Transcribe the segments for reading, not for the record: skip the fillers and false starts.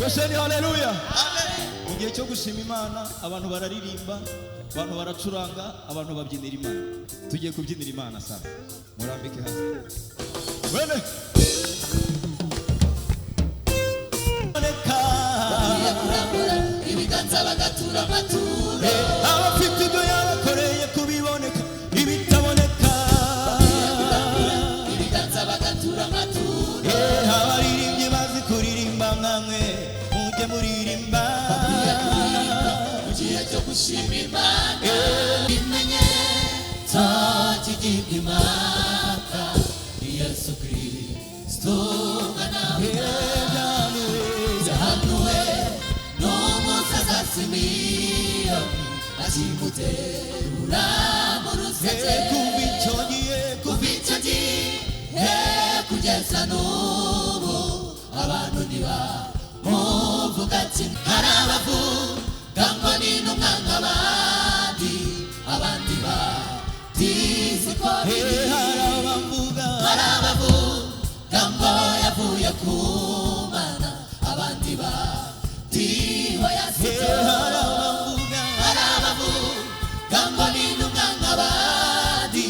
Gosheni, haleluya! Mu gihe cyo gushima Imana, abantu bararirimba, abantu baracuranga, abantu babyinira Imana. Tugiye kubyinira Imana sasa. Murambike hasi wene. Boneka. Kurambura ibiganza bagatura amaturo. Abafite ibyo yabakoreye kubiboneka, ibitaboneka. Ibiganza bagatura amaturo. Abaririmbyi bazi kuririmba, mwamwe mujye muririmba. Mu gihe cyo gushima Imana, ibimenyetso cy'igibwa impaka ni Yesu Kristo Umwana w'Imana. Yahanuwe n'umusaza Simiyoni akimuterura mu ruseke. Kuva icyo gihe, kuva icyo gihe kugeza n'ubu, abantu ntibamuvuga kimwe. Hari abavuga ngo ni intumwa nk'abandi, abandi batizi ko biri. Hari abavuga, hari abavuga ngo yavuye ku Mana, abandi batiho yasize. Hari abavuga, hari abavuga ngo ni intumwa nk'abandi,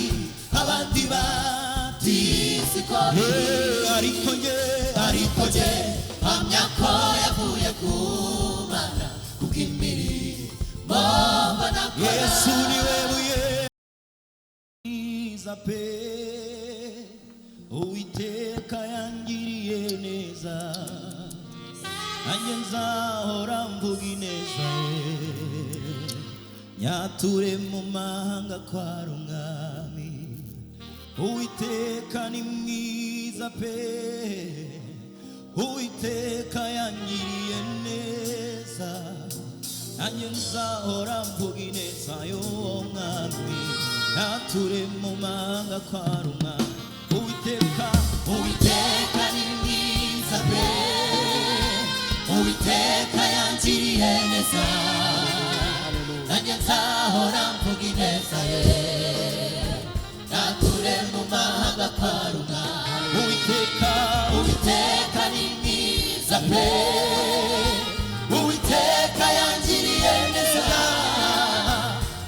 abandi batizi ko biri. Ariko nge, ariko jye mpamya ko yavuye ku Mana, kuko imirimo mbona akora. Yesu niwe buye mwiza pe. Uwiteka yangiriye neza, nanjye nzahora mvuga ineza ye, nyature mu mahanga kwari umwami. Uwiteka ni mwiza pe. Uwiteka yangiriye neza, nanjye nzahora mvuga ineza y'uwo mwami, nyature mu mahanga kwari umwami. Uwiteka, Uwiteka ni mwiza pe. Uwiteka yangiriye neza, nanjye nzahora mvuga ineza ye, nature mu mahanga kwa rumwami. Uwiteka, Uwiteka ni mwiza pe. Uwiteka yangiriye neza,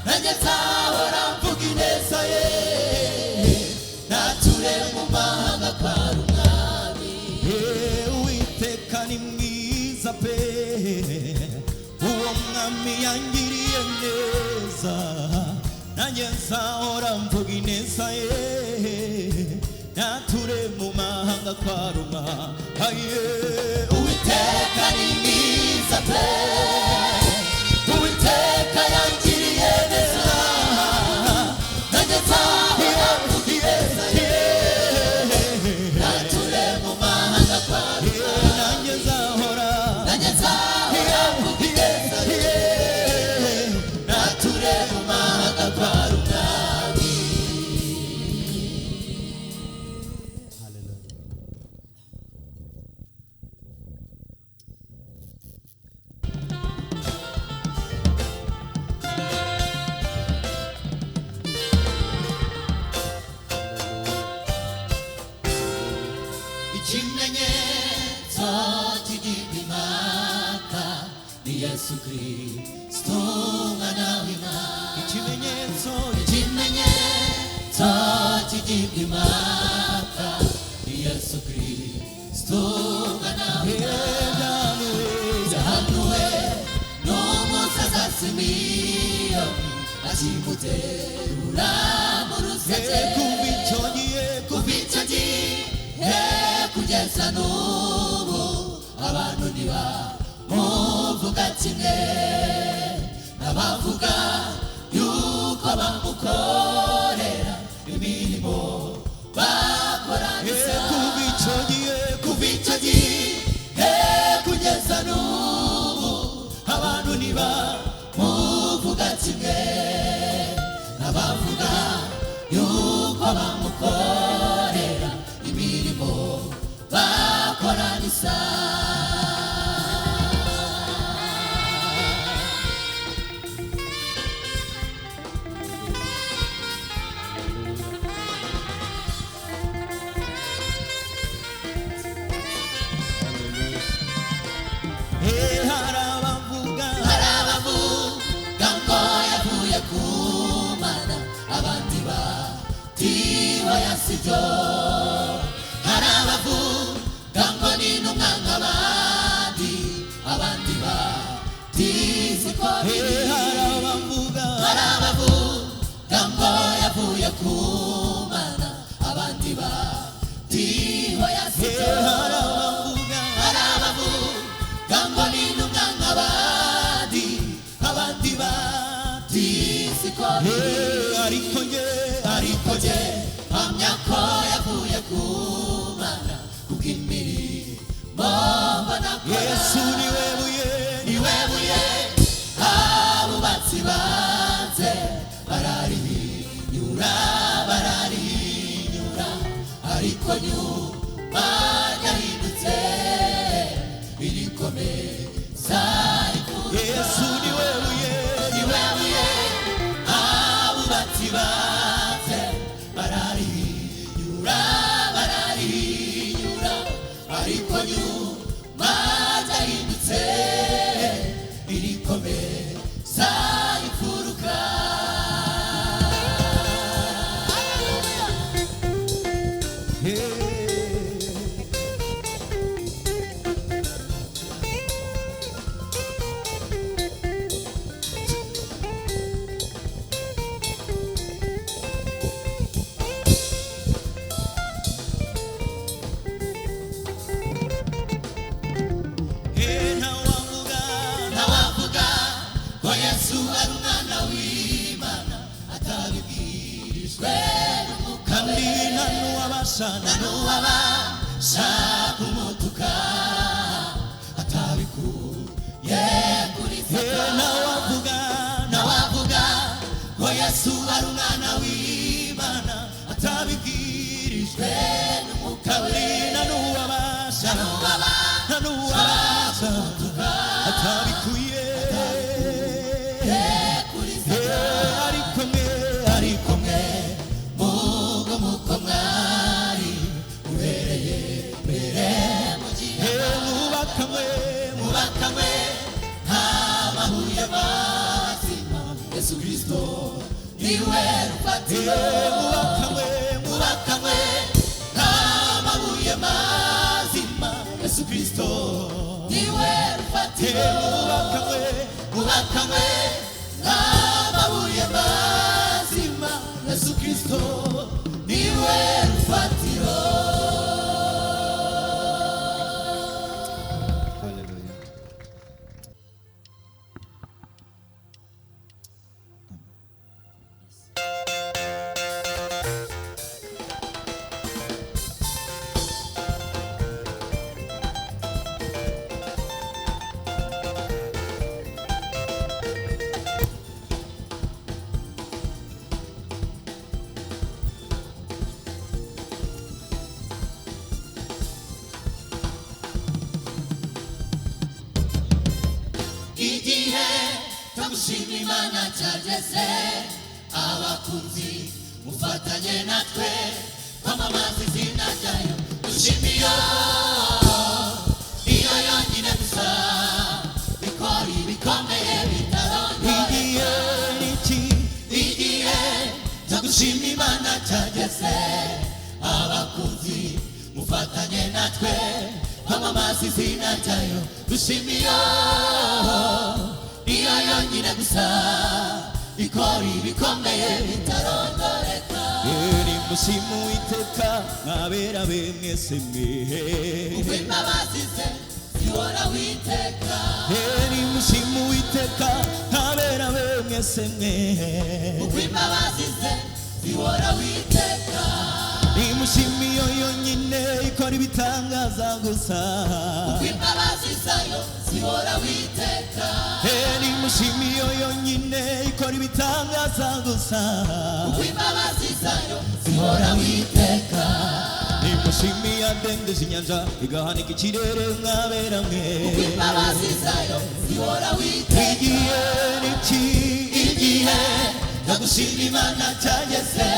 nanjye nzahora mvuga ineza ye, nature mu mahanga kwa rumwami. Uwiteka ni mwiza pe. Uwo mwami yangiriye neza, nanjye nzahora mvuga ineza ye, nature mu mahanga kwa ruma aye. Uwiteka ni mwiza pe. Uwiteka yangiriye neza, nanjye nzahora mvuga ineza ye, nature mu mahanga kwa Nanjye nzahora, nanjye nzahora mvuga ineza ye, nature mu mahanga kwa rumwami. Ikimenyetso cy'igipimaka ni Yesu Kristo Umwana w'Imana. Ikimenyetso, Ikimenyetso cy'igipimaka ni Yesu Kristo Umwana w'Imana. Yahanuwe n'umusaza Simiyoni akimuterura mu ruseke. Kuva icyo gihe, kuva icyo gihe kugeza n'ubu, abantu ntibamuvuga kimwe n'abavuga yuko bamukorera imirimo bakora bisa. Kuva icyo gihe, kuva icyo gihe kugeza n'ubu, abantu ntibamuvuga kimwe n'abavuga yuko bamukorera imirimo bakora bisa. sibyo. Hari abavuga ngo ni intumwa nk'abandi, abandi bati siko biri. Hari abavuga, hari abavuga ngo yavuye ku Mana, abandi bati hoya sibyo. Hari abavuga, hari abavuga ngo ni intumwa nk'abandi, abandi bati siko biri. Ariko nge, ariko jye mpamya ko yavuye ku Mana, kuko imirimo mbona akora. Yesu niwe buye, niwe buye abubatsi banze, bararihinyura, bararihinyura, ariko nyuma ryahindutse irikomeza imfuruka. Yesu niwe buye, niwe buye abubatsi banze, bararihinyura, bararihinyura, ariko nyuma ryahindutse irikomeza imfuruka. Ntawavuga, Ntawavuga ko Yesu ari umwana w'Imana atabibwirijwe n'Umwuka kandi we. nta n'uwabasha, Nta n'uwabasha kumutuka atabikuye kuri Satani. Ntawavuga, Ntawavuga ko Yesu ari umwana w'Imana atabibwirijwe n'Umwuka we. kandi nta n'uwabasha, Nta n'uwabasha nta n'uwabasha atabikuye kuri Satani. Ariko mwe, ariko mwe mugo muko mwari uhereye mbere mu gihe, mubakamwe, mubakamwe nk'amabuye mazima, Yesu Kristo niwe rufatiro. Mubakamwe, mubakamwe nk'amabuye mazima, Yesu Kristo niwe rufatiro. Mubakamwe, mubakamwe nk'amabuye mazima, Yesu Kristo niwe rufatiro. Haleluya. Igihe cyo gushima Imana cyageze, abakunzi mufatanye natwe kwamamaza izina ryayo. Dushima iyo iyo yonyine gusa ikora ibikomeye bitarondoreka. Igihe niki, Igihe cyo gushima Imana cyageze, abakunzi mufatanye natwe kwamamaza izina ryayo. Dushima iyo iyo yonyine gusa ikora ibikomeye bitarondoreka. Nimushime Uwiteka mwabera be mwese mwe, Kuko imbabazi ze zihoraho iteka. Nimushime Uwiteka mwabera be mwese mwe, Kuko imbabazi ze zihoraho iteka. Nimushime iyo yonyine ikora ibitangaza gusa, Kuko imbabazi zayo zihoraho iteka. Nimushime iyo yonyine ikora ibitangaza gusa, Kuko imbabazi zayo zihoraho iteka. Nimushime iyadendeje inyanja igahanika ikirere mwabera mwe, Kuko imbabazi zayo zihoraho iteka. Igihe niki, Igihe cyo gushima Imana cyageze,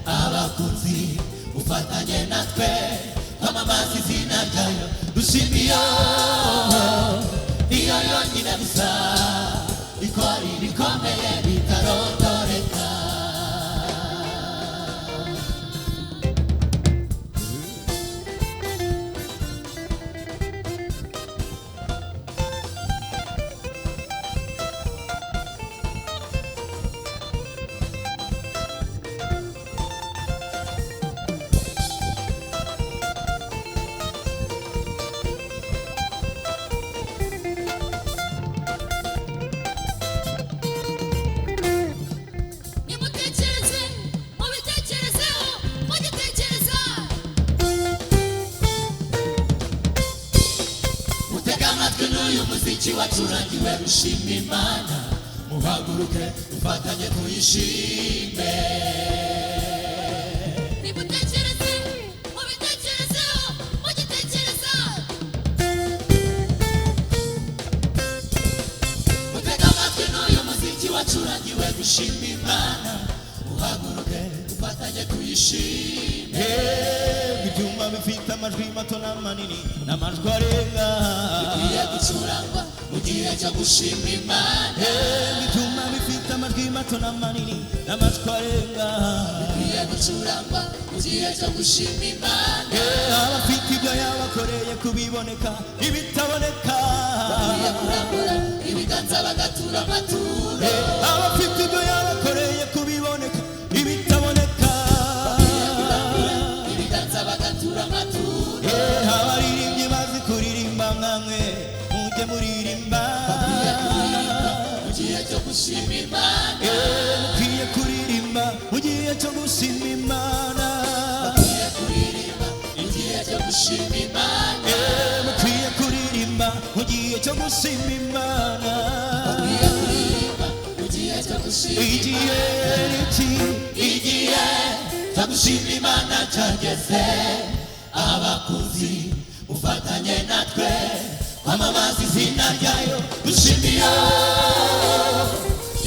abakunzi ufatanye natwe kwamamaza izina ryayo. Dushima iyo iyo yonyine gusa ikora ibikomeye bitarondoreka. Mutega amatwi n'uyu muziki wacurangiwe gushima Imana, muhaguruke dufatanye tuyishime. Nimutekereze, mubitekerezeho, mugitekereza. Mutega amatwi n'uyu muziki wacurangiwe gushima Imana, muhaguruke dufatanye tuyishime. Ibyuma bifite amajwi mato n'amanini n'amajwi arenga Bikwiye gucurangwa mu gihe cyo gushima Imana. Ibyuma bifite amajwi mato n'amanini n'amajwi arenga Bikwiye gucurangwa mu gihe cyo gushima Imana. Abafite ibyo yabakoreye kubiboneka ibitaboneka. Bakwiye kurambura ibiganza bagatura amaturo. Abafite ibyo yabakoreye kubiboneka ibitaboneka. Bakwiye kurambura ibiganza bagatura amaturo. Abaririmbyi bazi kuririmba mwamwe mujye muririmba. Bakwiye kuririmba mu gihe cyo gushima Imana. Mukwiye kuririmba mu gihe cyo gushima Imana. Bakwiye kuririmba mu gihe cyo gushima Imana. Mukwiye kuririmba mu gihe cyo gushima Imana. Bakwiye kuririmba mu gihe cyo gushima Igihe Imana. iki Igihe cyo gushima Imana cyageze, abakunzi ufatanye natwe kwamamaza izina ryayo dushimiye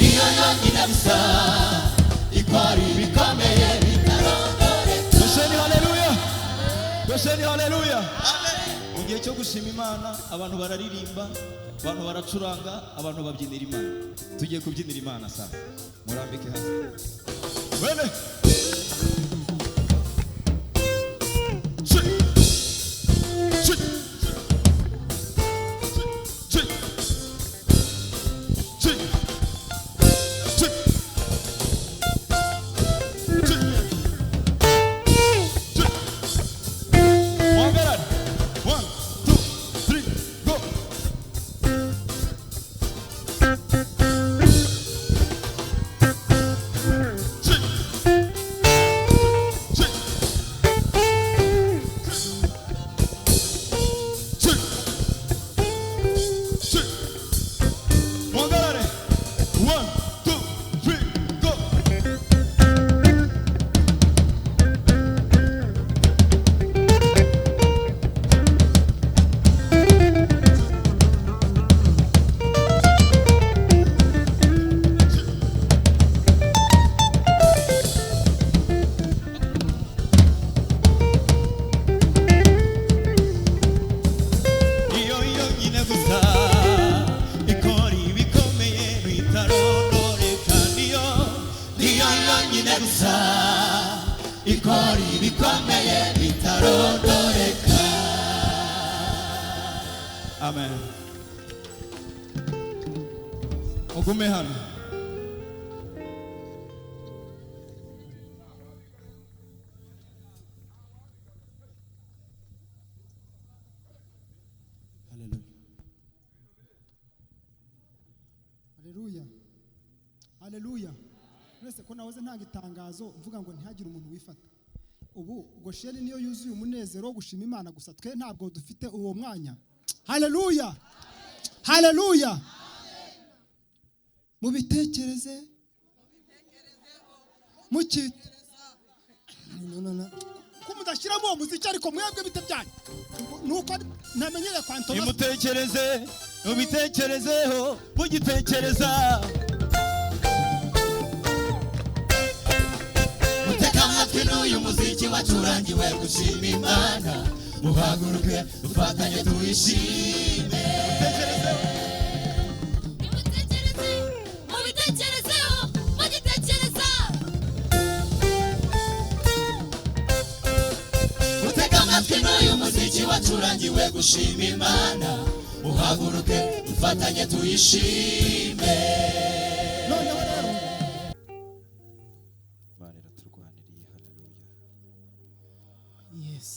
iyo yonyine gusa ikora ibikomeye bitarondoreka. Dusheni haleluya, dusheni haleluya. Mu gihe cyo gushima Imana abantu bararirimba, abantu baracuranga, abantu babyinira Imana. Tugiye kubyinira Imana sasa, murambike hasi wene. Chi. Chi. Chi. Chi. Chi. Chi. Chi. Muhagarare. 1, 2, 3, go. Chi. Chi. Chi. Chi. Muhagarare. 1, 2, 3, go. Iyo yonyine gusa ikora ibikomeye bitarondoreka. Niyo Niyo yonyine gusa ikora ibikomeye bitarondoreka. Amen. Ugume hano. Haleluya. Haleluya. Haleluya. Mwese ko nahoze ntanga itangazo mvuga ngo ntihagire umuntu wifata. Ubu Gosheni niyo yuzuye umunezero wo gushima Imana gusa, twe ntabwo dufite uwo mwanya. Haleluya. Haleluya. Mubitekereze. Muki. No, no, no. Ko mudashyiramo uwo muziki ariko mwebwe bite byanyu? Nuko ntamenyereye kwa Thomas. Nimutekereze, mubitekerezeho, mugitekereza. Mutega amatwi n'uyu muziki wacurangiwe gushima Imana, muhaguruke dufatanye tuyishime. Nimutekereze, mubitekerezeho, mugitekereza. Mutega amatwi n'uyu muziki wacurangiwe gushima Imana, muhaguruke dufatanye tuyishime. Noneho rero Imana iraturwaniriye, haleluya. Yes.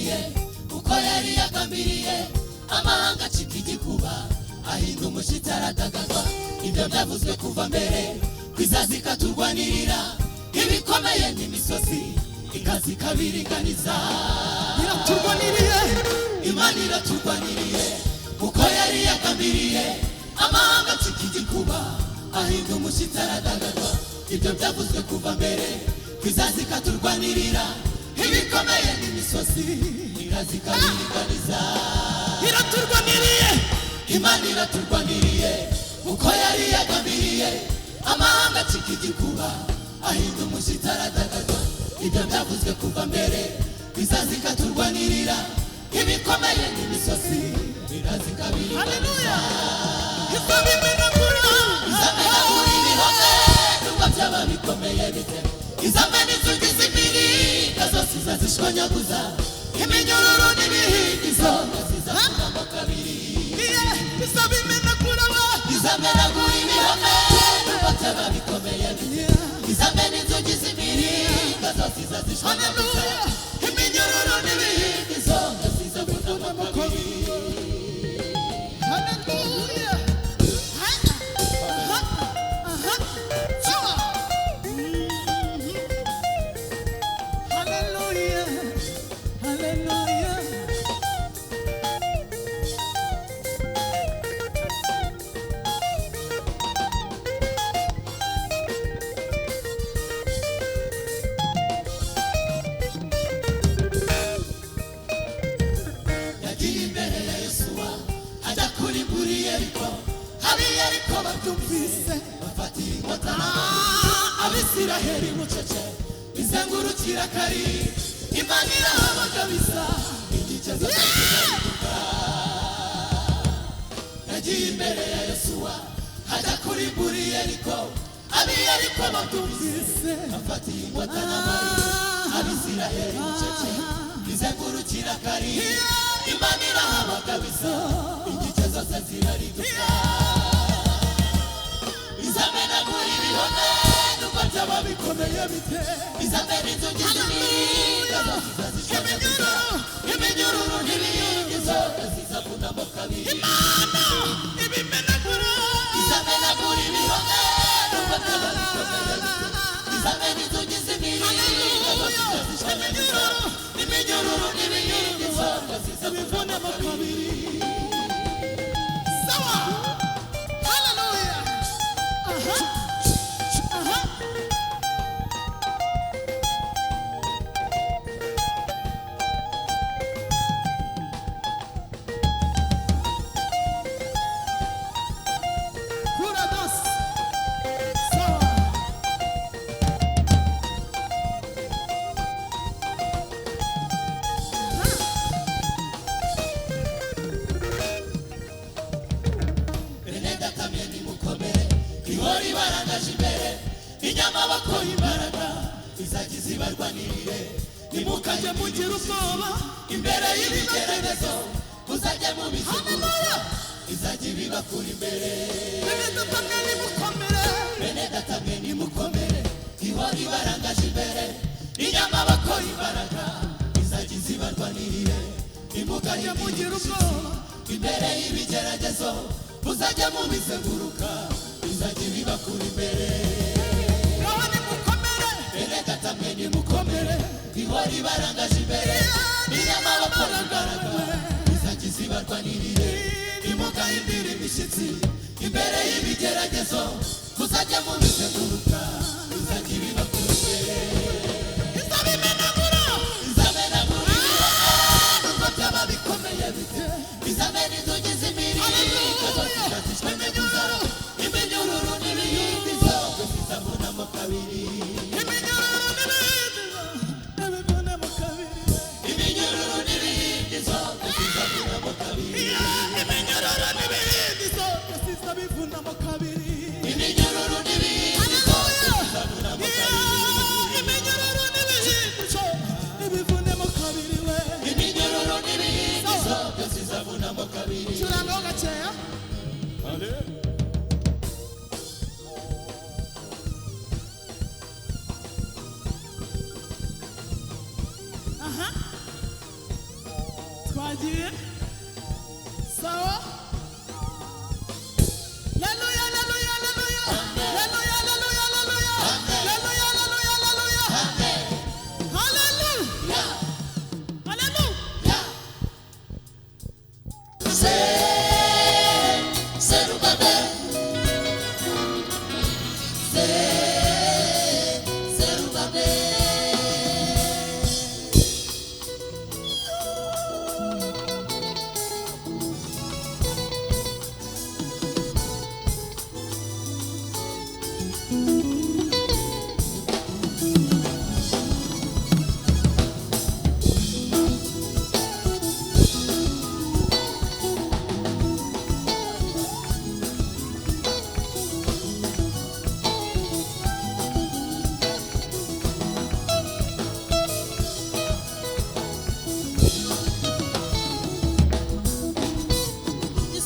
Iraturwaniriye uko yari yagambiriye, amahanga acika igikuba, ahinda umushyitsi aradagadwa. Ibyo byavuzwe kuva mbere, kwizaza ikaturwanirira, ibikomeye n'imisozi ikaza ikabiringaniza. Iraturwaniriye. Imana iraturwaniriye uko yari yagambiriye, amahanga acika igikuba, ahinda umushyitsi aradagadwa. Ibyo byavuzwe kuva mbere, kwizaza ikaturwanirira, ibikomeye n'imisozi ikaza ikabiringaniza. Iraturwaniriye. Imana iraturwaniriye uko yari yagambiriye, amahanga acika igikuba, ahinda umushyitsi aradagadwa. Ibyo byavuzwe kuva mbere, bizaza ikaturwanirira, ibikomeye n'imisozi ikaza ikabiringaniza. Izabimenagura. Izamenagura ibihome nubwo byaba bikomeye bite, izamena inzugi z'imiringa zose izazishwanyaguza, iminyururu n'ibihindizo zizavunamo kabiri. Izabimenagura. Izamenagura ibihome nubwo byaba bikomeye bite, izamena inzugi z'imiringa zose izazishwanyaguza, iminyururu n'ibihindizo zizavunamo kabiri. Haleluya. Aha. Aha. Sawa. Haleluya. Haleluya. Yagiye imbere ya Yosuwa ajya kurimbura Yeriko, ab'i Yeriko babyumvise bafata inkota n'amabuye, Abisiraheli bucece izengurukira kari. Imana irahabagabiza inkike zose zirahinduka. Yagiye imbere ya Yosuwa ajya kurimbura Yeriko, ab'i Yeriko babyumvise bafata inkota n'amabuye, Abisiraheli bucece izengurukira kari. Imana irahabagabiza inkike zose zirariduka. Izamenagura ibihome nubwo byaba bikomeye bite, izamena inzugi z'imiringa zose izazishwanyaguza, iminyururu n'ibiyingi zose zizavunamo kabiri. Imana ibimenagura. Izamenagura ibihome nubwo byaba bikomeye bite, izamena inzugi z'imiringa zose izazishwanyaguza, iminyururu n'ibiyingi zose zizavunamo kabiri. Sawa. Haleluya. Aha. Aha. Kura dos. Sawa. Bene data mwe nimukomere, ihora ibarangaje imbere, inyamaboko y'imbaraga izajya izibarwanirire. Nimukajye mugira ubwoba imbere y'ibigeragezo, muzajye mubiziguruka, izajya ibibakura imbere. Bene data mwe nimukomere. Bene data mwe nimukomere, ihora ibarangaje imbere, inyamaboko y'imbaraga izajya izibarwanirire. Nimukajye mugira ubwoba imbere y'ibigeragezo, muzajye mubizenguruka, izajya ibibakura imbere. Ngaho nimukomere. Bene data mwe nimukomere, ihora ibarangaje imbere, inyamaboko y'imbaraga izajya izibarwanirire. Nimugahindira imishyitsi imbere y'ibigeragezo, muzajye mubizenguruka, izajya ibibakura imbere. Izabimenagura. Izamenagura ibihome nubwo byaba bikomeye bite, izamena inzugi z'imiringa zose izazishwanyaguza, iminyururu n'ibiyindi zose zizavunamo kabiri. Iminyururu n'ibindi n'ibivunamo kabiri. Iminyururu n'ibiyindi zose zizavunamo kabiri. Iminyururu n'ibindi zose zizabivunamo kabiri. Iminyururu n'ibiyindi zose. Twagiye sawa. Haleluya, haleluya, haleluya, haleluya, haleluya, haleluya, haleluya, haleluya, haleluya, haleluya, haleluya. Zerubabel, Zerubabel.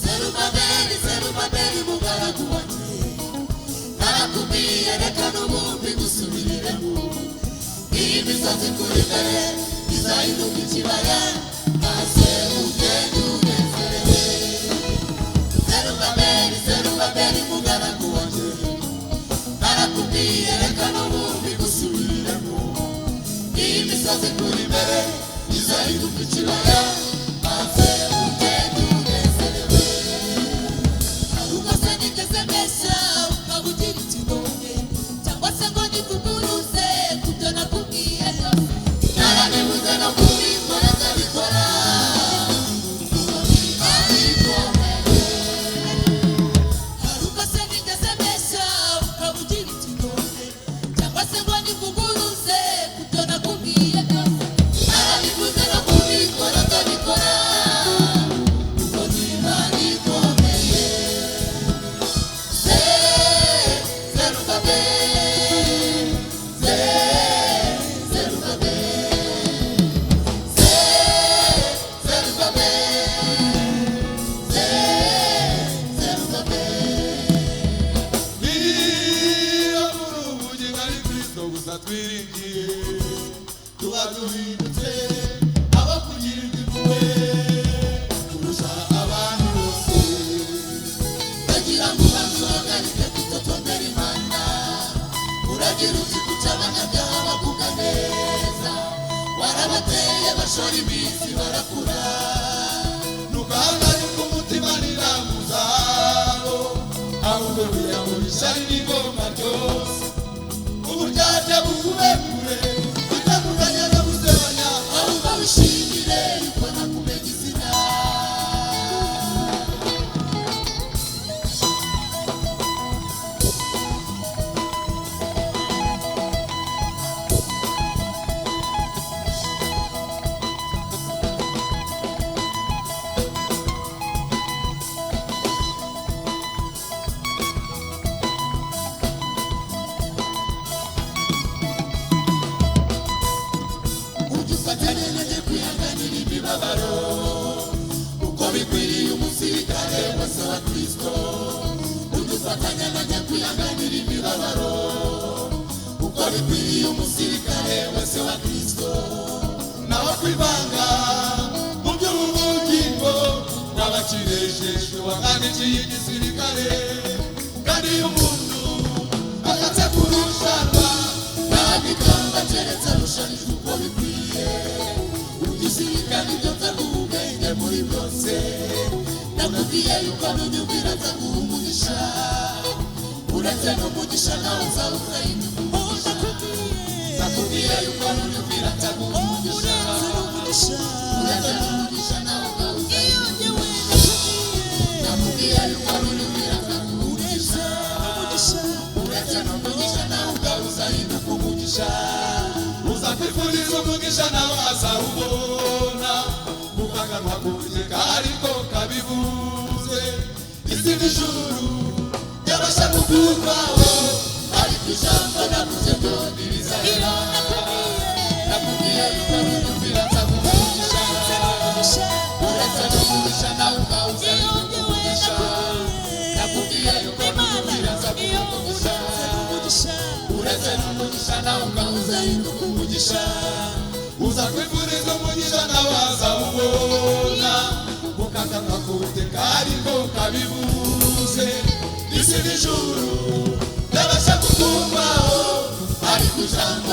Zerubabeli, Zerubabeli, mugaragu wanjye, narakubwiye reka n'ubundi gusubiriremo. Iyi misozi kuri imbere izahinduka ikibaya, maze ugende unezerewe. Zerubabeli, Zerubabeli, mugaragu wanjye, narakubwiye reka n'ubundi gusubiriremo. Iyi misozi kuri imbere izahinduka ikibaya, maze ugende unezerewe. Ubwo se nigeze mbeshya ukaba ugira ikibonge, cyangwa se ngo nikuguruze ku byo nakubwiye byose. Narabivuze no kubikora ndabikora, kuko bikomeye. Hari ubwo se nigeze mbeshya ukaba ugira ikibonge, cyangwa se ngo nikuguruze ku byo nakubwiye byose. Narabivuze no kubikora ndabikora, kuko Imana ikomeye. Zerubabel, Zerubabel, Zerubabel, Zerubabel. Niba muri ubugingo ari Kristo gusa twiringiye, tuba duhindutse abo kugirirwa impuhwe kurusha abandi bose. Bagira ngo baduhagarike kwitotombera Imana, uragira uti kuki abanyabyaha bagubwa neza, warabateye bashora iminsi barakura. Ntugahagarike umutima n'inama zabo, ahubwo wiyahura ishyari n'ingoma ryose. Uburyarya bukube kure, bitandukanye no gusebanya, Ahubwo wishimire yuko nakumenye izina. Ujye ufatanya nanjye kwihanganira imibabaro, uko bikwiriye umusirikare wese wa Kristo. Ujye ufatanya nanjye kwihanganira imibabaro, uko bikwiriye umusirikare wese wa Kristo. naho kwivanga mu by'ubugingo n'abakirejejwe wakandikiye igisirikare. Kandi iyo umuntu ashatse kurushanwa, Ntabwo ikamba keretse arushanijwe uko bikwiye. Ujye uzirikana ibyo nzaguha ubwenge muri byose. Nakubwiye yuko nunyumvira nzaguha umugisha, uretse n'umugisha nawe uzaba uzahinduka umugisha. Nakubwiye yuko nunyumvira nzaguha umugisha, uretse n'umugisha nawe uzaba uzahinduka umugisha. Nakubwiye yuko nunyumvira nzaguha umugisha, uretse n'umugisha nawe ubwawe uzahinduka umugisha. Uzakwifuriza umugisha nawe azawubona, kuko akanwa k'Uwiteka ariko kabivuze. Isi n'ijuru byabasha gukurwaho, Ariko ijambo navuze ryo ntirizahera. Nakubwiye yuko nunyumvira nzaguha umugisha, uretse n'umugisha nawe ubwawe uzahinduka umugisha. Nakubwiye yuko nunyumvira nzaguha umugisha, uretse n'umugisha nawe ubwawe uzahinduka umugisha. Uzakwifuriza umugisha nawe azawubona. Isi n'ijuru byabasha kukumvaho, ariko ijambo